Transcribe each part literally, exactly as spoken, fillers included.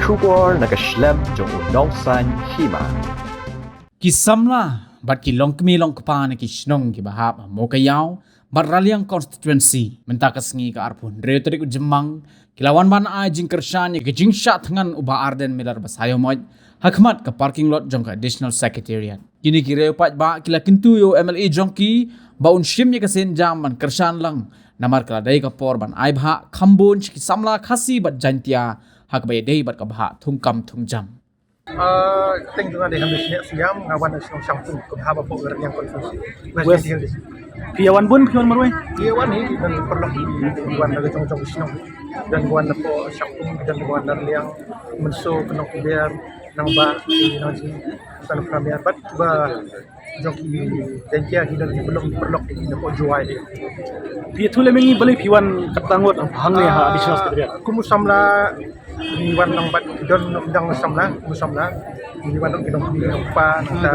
Khubor na ka shlem jong u Nongsaiñ Hima. Ki samla bad ki longkmie longkpa na ki shnong kiba hap ha Mowkaiaw bad Raliang Constituency mynta ka sngi ka arphew hynriew tarik u Jymmang ki la wan ban ai jingkyrshan ïa ka jingshah thngan u Bah Ardent Miller Basaiawmoit ha khmat ka parking lot jong ka Additional Secretariat. Kine ki riew paidbah ki la kyntu ïa u M L A jong ki ba un shim ïa ka sienjam ban kyrshan lang, namar ka la dei ka por ban ai bhah kham bun sha ki samla Khasi bad Jaintia ha kaba ïadei bad ka bhah thungkam thungjam. Ah, teng jong nga dei Hamish Nek Siam, nga wan na shnong Shangpung, ka bhah ba pok Raliang Constituency. West. West Hill District. Phi ïa wan bun, phi wan marwei? Phi ïa wan hi, don paralok hi, wan na ka jong jong shnong. Don wan na pok Shangpung, don wan na Raliang, Mynso, Nongkbiar, Nangbah, Nangjing, San Premier, bad ba jong ki Jaintia ki don ki paralok, paralok ki na pok Jowai. Phi ïathuh lem ïa ngi balei phi wan katta ngut hangne ha Additional Secretariat? Kum u samla ngi wan lang bad ki don dang samla, kum u samla ngi wan dang ki dong ki dong pa nangta,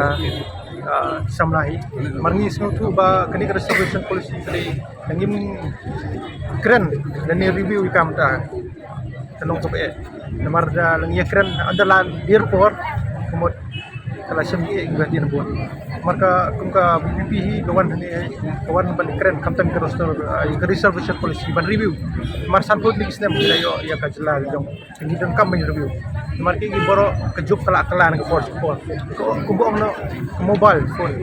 ah, samla hi. Mar ngi sngewthuh ba kane ka reservation policy ka dei nangim kren lane review ïa ka mynta. Ka long kaba eh. Namar da la ngi ïa kren ynda la dier por, ka mut ka la shem ïa ki ba dien bun. Namar ka kum ka V P P hi ka wan hangne, ka wan ban kren khamtam ka roster, ah, ka reservation policy ban review. Namar sanphew tylli ki snem ki la ïoh ïa ka jylla jong ngi, donkam ban review. Namar ki baroh ka juk ka la kylla na ka por sha ka por. Ka, kumba ong noh, ka mobile phone.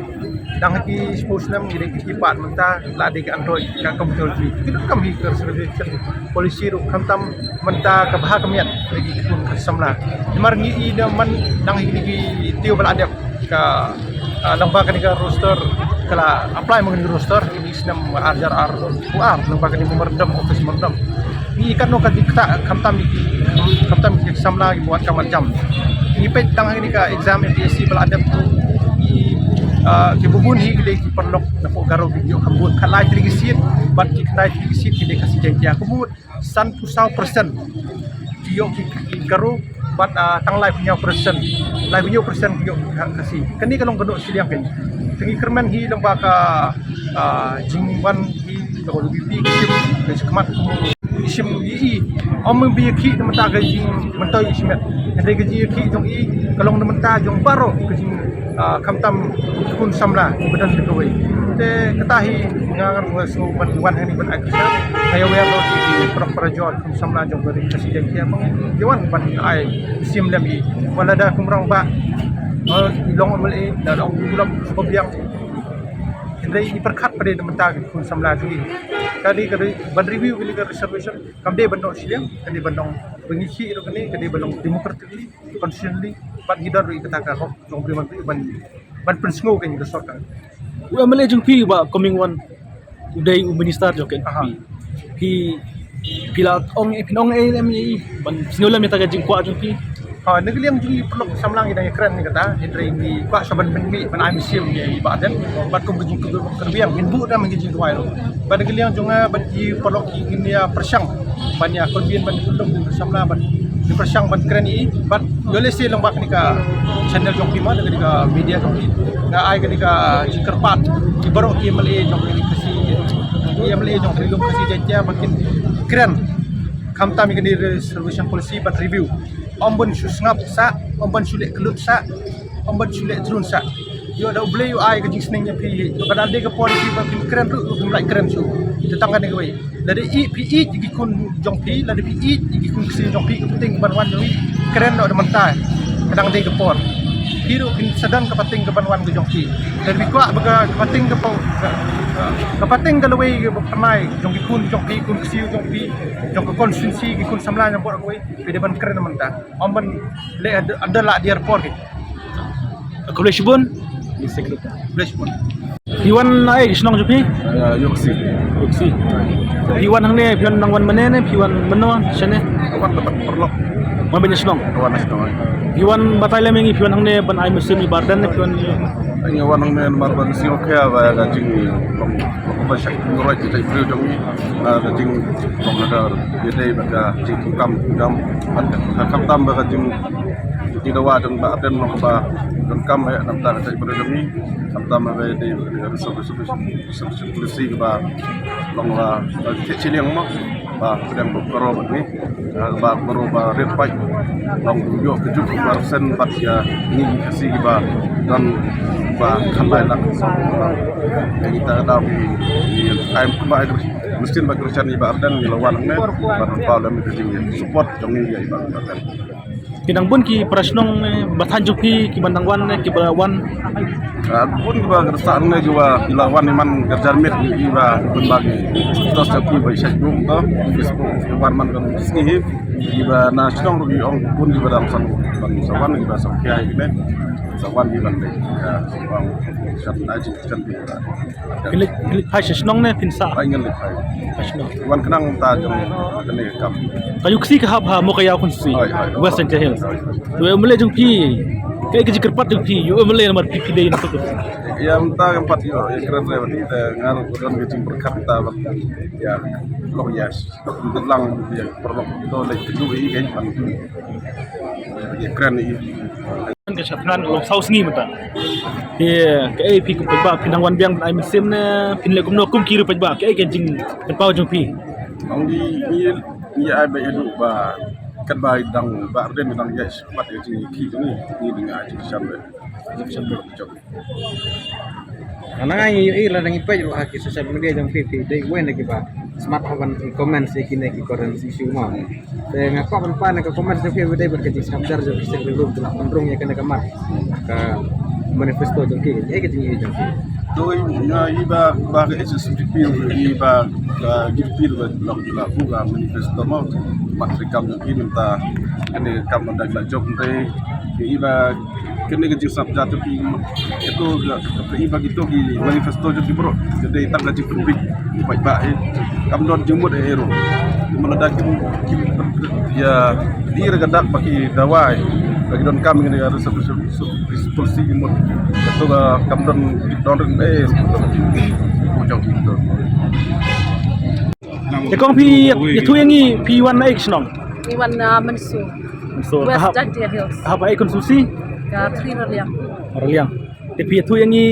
Dang ha ki shiphew snem ngi dei ki keypad, mynta la dei ka Android, ka computer ki. Ki donkam hi ka reservation policy ruh khamtam mynta ka bha ka miat lagi ki khun ka samla. Namar ngi i da man dang hi ki tiew ba la dep ka, ah, lyngba kane ka roster ka la apply ma kane ka roster. Snem ar hajar arphew ar, lyngba kane ka memorandum, office memorandum. Ngi katno ka dei kata, khamtam ki, khamtam ki samla ki buat ka mat jam. Ngi peit tang ha kane ka exam M P S C ba la dep tu. Ngi, ah, ki bun hi ki dei ki paralok na pok Garo ki ïoh kham bun, khatlai tylli ki seat, bad ki khyndai tylli ki seat ki dei Khasi Jaintia. Ka mut sanphew saw percent ki ïoh ki, ki Garo, bad, ah, tang laiphew hynñiew percent, laiphew hynñiew percent ki ïoh ki Khasi. Kane ka long ka doh shiliang kane. Te ngi kyrmen hi lyngba ka, ah, jingwan hi ka V P P ki shim ka jingkhmat ki shim i i. Ym bi ïa khih na mynta ka jingmyntoi shimet. Hynrei ka jingïakhih jong i ka long na mynta jong baroh ka jing ah, khamtam ki khun samla kiba don ha kawei. Te kata hi nga ngan ruh nga sngew ban wan hangne ban ai kyrshan. Nga ïa wer noh ïa ki paralok parajor khun samla jong ka ri Khasi Jaiñtia ba ngi ïa wan ban ai mynsiem lem ïa i. Wat lada kum u rangbah, ah, i long M L A, lada ong u lop kaba biang. Hynrei i pyrkhat pat de na mynta ki khun samla jong i. Ka dei ka dei ban review kane ka reservation. Kam dei ban long shiliang, ka dei ban long ba ngi khih ruh kane, ka dei ban long democratically, constitutionally, bad ngi don ruh ïa kata ka hok jong u briew ban, ban, ban pynsngew ka ïa ka sorkar. U M L A jong phi ba coming one u dei u minister jong ka N P P. Aha. Phi, phi la ong, phin ong ei lem ïa i ban sngewlem ïa kata ka jingkwah jong phi? Ha, na ka liang jong ngi paralok samla ngi dang ïakren ïa kata, hynrei ngi kwah sa ban pynmih ban ai mynsiem ïa i Bah Ardent, bad kum ka jingkyrwiang ngin buh da man ka jingduwai ruh. Bad na ka liang jong nga bad ki paralok ngin ïa pyrshang ban ïa convene ban ïa pynlong jingpyrshang ban, jingpyrshang ban kren ïa i, bad ïoh lehse lyngba kane ka channel jong phi, ma kane ka media jong phi, nga ai kane ka jingkyrpad ïa baroh ki M L A jong kane ka Khasi, ki M L A jong ka Ri Lum Khasi Jaiñtia ba kin kren khamtam ïa kane reservation policy bad review. Ym ban shu sngap sah, ym ban shu leh kyllut sah, ym ban shu leh jrun sah. Ïoh da U Blei u ai ka jingsneng ïa phi, ka dang dei ka por ïa phi ba phin kren ruh, ruh phim lah kren shuh. Te tang kane kawei. Lada i phi ïeit ïa ki khun jong phi, lada phi ïeit ïa ki khun ksiew jong phi, ka pateng ka ban wan jong i, kren noh da mynta. Ka dang dei ka por. Phi ruh phin sa don ka pateng ka ban wan ka jong phi. Lada phi kwah ba ka, ka pateng ka pau, ka, ka, ka pateng ka lawei ka ba pynai jong ki khun jong phi, khun ksiew jong phi, jong ka constituency, ki khun samla jong baroh kawei. Phi dei ban kren mynta. Ym ban leh ynda, ynda la dier por ki. Khublei shibun. Khublei shibun. Phi wan na ei shnong jong phi? Ah, Ïewkhsi. Ïewkhsi. Phi wan hangne, phi wan nang wan mane ne, phi wan mynno shane? Wan da bad paralok. Wan ban ïa shnong. Wan na shnong. Phi wan batai lem ïa ngi, phi wan hangne ban ai mynsiem ïa i Bah Ardent ne phi wan? Ngi wan hangne namar ban sngewkhia ba ka jing long, long ba shak ngi roi ki tai briew jong ngi. Ah, ka jing long na ka ïadei bad ka jingthungkam thungjam. Bad ka khamtam ba ka jing, jingdawa jong Bah Ardent long ba donkam eh na bynta ka jaitbynriew jong ngi. Khamtam ba ka ïadei bad ka reservation, reservation policy kaba long ba, eh, shiliang mo. Ba pdiang ba koro ba ni, ba koro ba rit pai. Long yu ka juk ba sen bat ya ni kasi ba dan ba khalai lak. Yang kita ada di time ba mesti ba Christian iba Ardent ni lawan ne ba ba lem ka jing support jong ni ya iba Ardent. Ki dang bun ki para shnong ne ba than jong phi ki ban dang wan ne ki ba wan. Ah, bun ki ba ka sah ne ki ba ki la wan iman ka jar mit ki ba bun ba ki. Terus ki ba shah dum to Facebook ki wan man ka sngi hi. Ki ba na shnong ru ki ong bun ki ba dang san ban sa wan ki ba sa kia ki ne. Sa wan ki ban de. Ya, sa wan san na ji san ki ba. Phi leit, phi leit phai sha shnong ne phin sah? Ai ngan leit phai. Phai shnong. Wan khnang ta jong kane kam. Ka U K C ka hap ha Mowkaiaw constituency. Hoi, hoi. West Jaintia Hills. U M L A jong phi. Kaei ka jingkyrpad jong phi? U M L A namar phi phi dei na tu. Ïa mynta kam pat ïoh, ïa kren re bad ïa ngar ko don ka jingpyrkhat ta bad ïa long ïa. Lang ïa paralok to leit tu i kan pan tu. Ïa kren i. Ka shah thngan long saw sngi mynta. Te kaei phi kum paidbah phin dang wan biang ai mynsiem ne phin leh kumno kum ki riew paidbah, kaei ka jingpynpaw jong phi? Ong di ni ni ai ba ïa duh ba katba dang ba Ardent dang ïa shubat ïa jingki jong ni ni dang ai jingsham ba. Jingsham ba jong. Nga nga ngi ïohi lada ngi peit ruh ha ki social media jong phi, phi dei uwei na kiba smat haba ki comment ïa kine ki current issue mo. Te nga kwah ban pan ka comment jong phi ba dei bad ka jingsngap jar jong ki seng ri lum ki la pynrung ïa kane ka mat ka manifesto jong ki. Ïa ka jingïohi jong phi. To nga ïohi ba ba ka H S P D P ïohi ba ka U D P ba lok la buka manifesto mo. Mat ri kam jong ki mynta kane kam da la jop nte ïohi ba Kane ka jingsngap jar jong ki. Ito ka, ka, ka, iba kito ki manifesto jong ki bro. Ka dei tang ka jingpynbit. Paidbah eh. Kam don jingmut eh, eh ruh. Ki mala da ki, ki, ïa, di ra ka dak ba ki dawai. Ba ki don kam ngi ïa resolution, resolution policy ki mut. Ito ka kam don, don ring eh ruh. Jong ki to. Te kong phi ïathuh ïa ngi phi wan na ei shnong? Ngi wan na Mynso. Mynso. West Jaintia Hills. Haba ei constituency? Ka Three Raliang. Raliang. Te phi ïathuh ïa ngi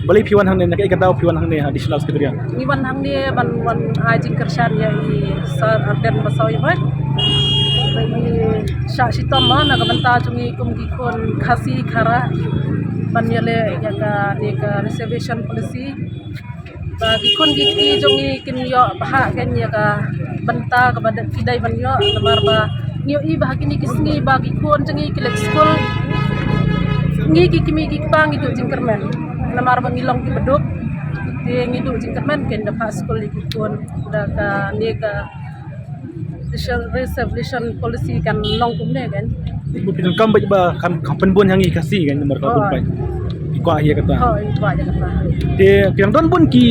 balei phi wan hangne, na kaei ka daw phi wan hangne ha Additional Secretariat? Ngi wan hangne ban wan ai jingkyrshan ïa i Sir Ardent Basaiawmoit. Ngi shah shitom ma na ka bynta jong ngi kum ki khun Khasi Khara ban ïaleh ïa kane ka reservation policy. Ba ki khun ki kti jong ngi kin ïoh bha kein ïa ka bynta kaba ki dei ban ïoh namar ba ngi ïohi ba ha kine ki sngi ba ki khun jong ngi ki leit skul. Ngi ki kmie ki kpa ngi duh jingkyrmen namar ba ngi long kiba duk. Te ngi duh jingkyrmen kein da phah skul ïa ki khun da kane ka Reservation policy kan long kumne kan. Phi donkam bad ba kan, kan pynbun ha ngi Khasi kan namar ka bun paid. Phi kwah ïa kata. Hooid, phi kwah ïa kata. Te ki dang don bun ki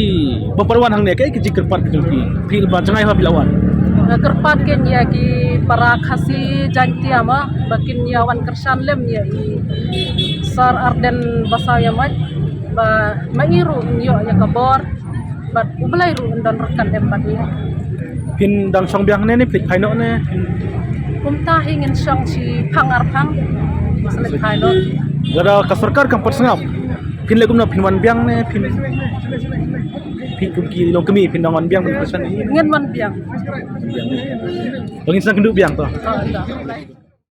bym pat wan hangne, kaei ka jingkyrpad ka jong phi? Phi ba jngai ha phi la wan. Nga kyrpad kein ïa ki para Khasi Jaintia ma ba kin ïa wan kyrshan lem ïa i Sir Ardent Basaiawmoit ba ma i ruh in ïoh ïa ka bor. Bad U Blei ruh un don ryngkat em bad ngi. Phin dang shong biang ne, ne phi leit phai noh ne? Kumta hi ngin shong shi phang ar phang. Sa leit phai noh. Lada ka sorkar kam pat sngap, phin leh kumno, phin wan biang ne phin, phi kum ki longkmie phin dang wan biang ban pyrshang? Ngin wan biang. Wan biang. Ba ngin sa kynduh biang to. Oh, dah.